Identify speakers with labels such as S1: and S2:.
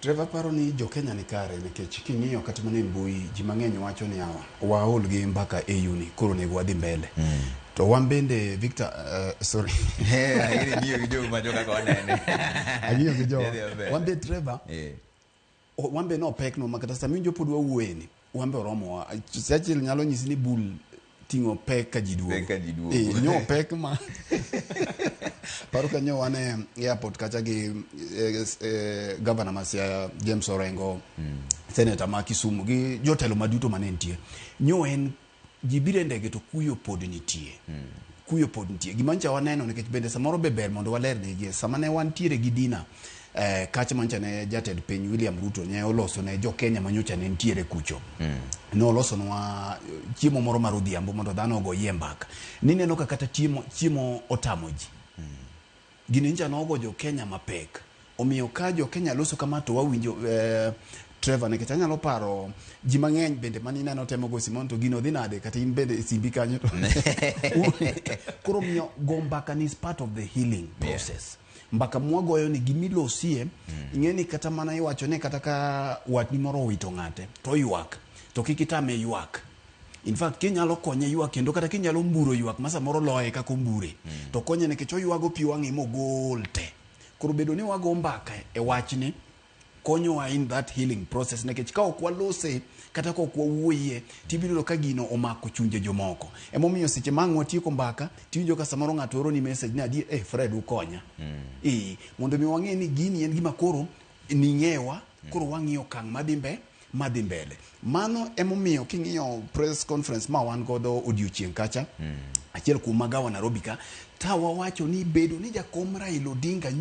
S1: Trevor paro ni jo Kenya ni kare nikech king'iyo kata mana e mbui ji mang'eny wacho ni awa waol gi mbaka AU ni koro onego wadhi mbele. To wan bende Victor, sorry.
S2: Ing'eyo gi jogo ma kaka wanene.
S1: Ang'iyo gi jowa.
S2: Idhi maber.
S1: Wan be Trevor, wan be nopekno ma kata sama iwinjo pod wawuoye ni wan be oromowa. Churchill nyalo nyisi ni bul ting'o pek ka ji duogo.
S2: Pek ka ji duogo.
S1: Nyo pek ma paro ka nyo wan e airport kacha gi governor ma Siaya James Orengo, senator ma Kisumu gi jotelo maduto mane nitie. Nyo en ji biro e ndege to kuyo pod nitie. Kuyo pod nitie. Gima nyocha waneno nikech bende samoro be ber mondo waler negi sama ne wantiere gi dina kacha manyocha ne jatend piny William Ruto ne oloso ne jo Kenya manyocha ne nitiere kucho. Ne olosonwa chiemo moro mar odhiambo mondo dhano ogoyie mbaka. Nineno ka kata chiemo otamo ji. Gini nyocha nogo jo Kenya mapek. Omiyo ka jo Kenya loso kama to wawinjo Trevor nikech anyalo paro ji mang'eny bende manineno temo go Simon to gino dhi nade kata in bende e simbi kanyo to koro miyo go mbaka ni is part of the healing process. Mbaka mwagoyo ni gimilosie ing'e ni kata mana iwacho ni kata ka watni moro owito ng'ate to ywak to kik itame ywak. In fact kinyalo konye ywak kendo kata kinyalo mburo ywak ma samoro loye kaka ombure to konye nikech oywago pi wang'e mogol te. Koro bedo ni wago mbaka e wachni konyowa in that healing process nikech ka ok walose kata ka ok wawuoyie tibiro yudo ka gino omako chunje jomoko. Emomiyo seche ma ang' watieko mbaka tiwinjo ka samoro ng'ato oroni message ni adier Fred ukonya. Mondo mi wang'e ni gini en gima koro ning'ewa koro wang'iyo okang' madhi mbele. Mano emomiyo king'iyo press conference ma wan godo odiochieng' kacha achiel kuom magawa Nairobi ka ta wawacho ni bedo ni jakom Raila Odinga